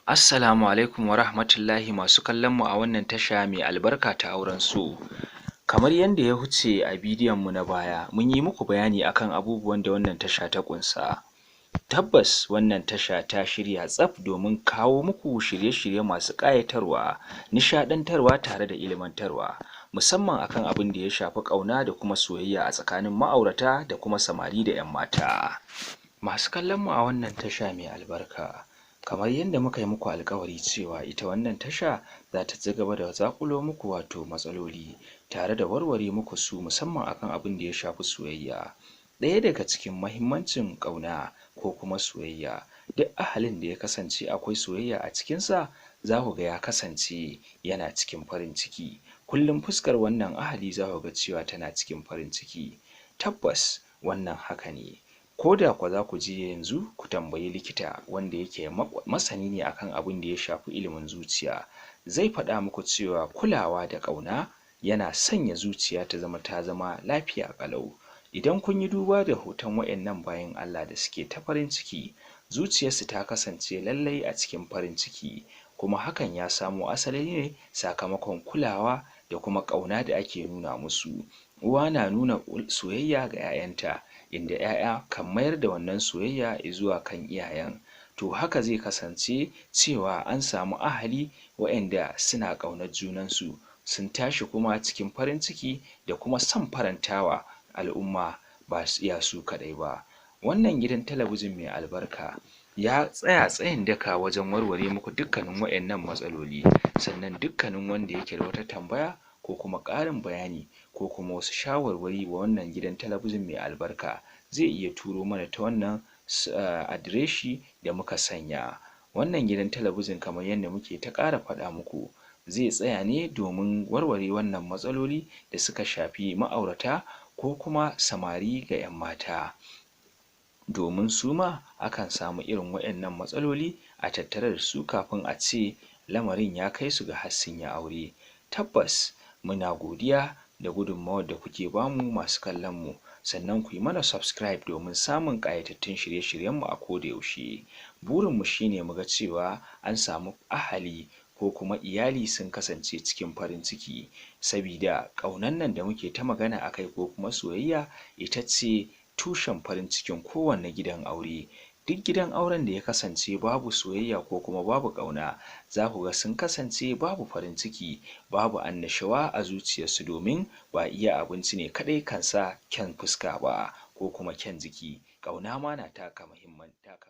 Assalamu alaikum wa rahmatullahi masu kallon mu a wannan tasha mai albarka ta Auren So. Kamar yanda ya wuce a bidiyon mu na baya, mun yi muku bayani akan abubuwan da wannan tasha ta ƙunsa. Tabbas wannan tasha ta shirya tsaf domin kawo muku shirye-shirye masu ƙayatarwa, nishaɗantarwa tare da ilimantarwa, musamman akan abin da ya shafi ƙauna da kuma soyayya a tsakanin ma'aurata da kuma samari da 'yan mata. Masu kallon mu a wannan tasha mai albarka, kamar yadda muka yi muku alƙawari cewa ita wannan tasha za ta ci gaba da zaƙulo muku wato matsaloli tare da warware muku su, musamman akan abin da ya shafi soyayya. Ɗaya daga cikin mahimmancin ƙauna ko kuma soyayya, duk ahalin da ya kasance akwai soyayya a cikinsa, za ku ga ya kasance yana cikin farin ciki. Kullum fuskar wannan ahali za ku ga cewa tana cikin farin ciki. Tabbas wannan haka ne. Ko da kwa za ku je yanzu ku tambayi likita wanda yake masani ne akan abin da ya shafi ilimin zuciya, zai faɗa muku cewa kulawa da ƙauna yana sanya zuciya ta zama ta zama lafiya ƙalau. Idan kun yi duba da hoton waƴannan bayin Allah da suke ta farin ciki, zuciyarsu ta kasance lallai a cikin farin ciki, kuma hakan ya samo asali ne sakamakon kulawa da kuma ƙauna da ake nuna musu. Uwa na nuna soyayya ga 'ya'yanta, inda 'ya'ya kan mayar da wannan soyayya izuwa kan iyayen. To haka zai kasance cewa an samu ahali waƴanda suna ƙaunar junansu, sun tashi kuma cikin farin ciki da kuma son farantawa al'umma, ba iya su kaɗai ba. Wannan gidan talabijin mai albarka ya tsaya tsayin daka wajen warware muku dukkanin waƴannan matsaloli. Sannan dukkanin wanda yake da wata tambaya ko kuma ƙarin bayani ko kuma wasu shawarwari wa wannan gidan talabijin mai albarka, zai iya turo mana ta wannan adireshi da muka sanya. Wannan gidan talabijin, kamar yadda muke ta ƙara faɗa muku, zai tsaya ne domin warware wannan matsaloli da suka shafi ma'aurata ko kuma samari ga 'yan mata, domin su ma akan samu irin waƴannan matsaloli a tattare da su kafin a ce lamarin ya kai su ga har sun yi aure. Tabbas muna godiya da gudunmawar da kuke bamu, masu kallon mu, sannan ku yi mana subscribe domin samun ƙayatattun shirye-shiryen mu a koda yaushe. Burin mu shine mu ga cewa an samu ahali ko kuma iyali sun kasance cikin farin ciki, sabida ƙaunan nan da muke ta magana akai ko kuma soyayya ita ce tushen farin cikin kowanne gidan aure. Duk gidan auren da ya kasance babu soyayya ko kuma babu ƙauna, za ku ga sun kasance babu farin ciki, babu annashuwa a zuciyarsu, domin ba iya abinci ne kaɗai kan sa kyan fuska ba ko kuma kyan jiki, ƙauna ma na taka muhimmin taka.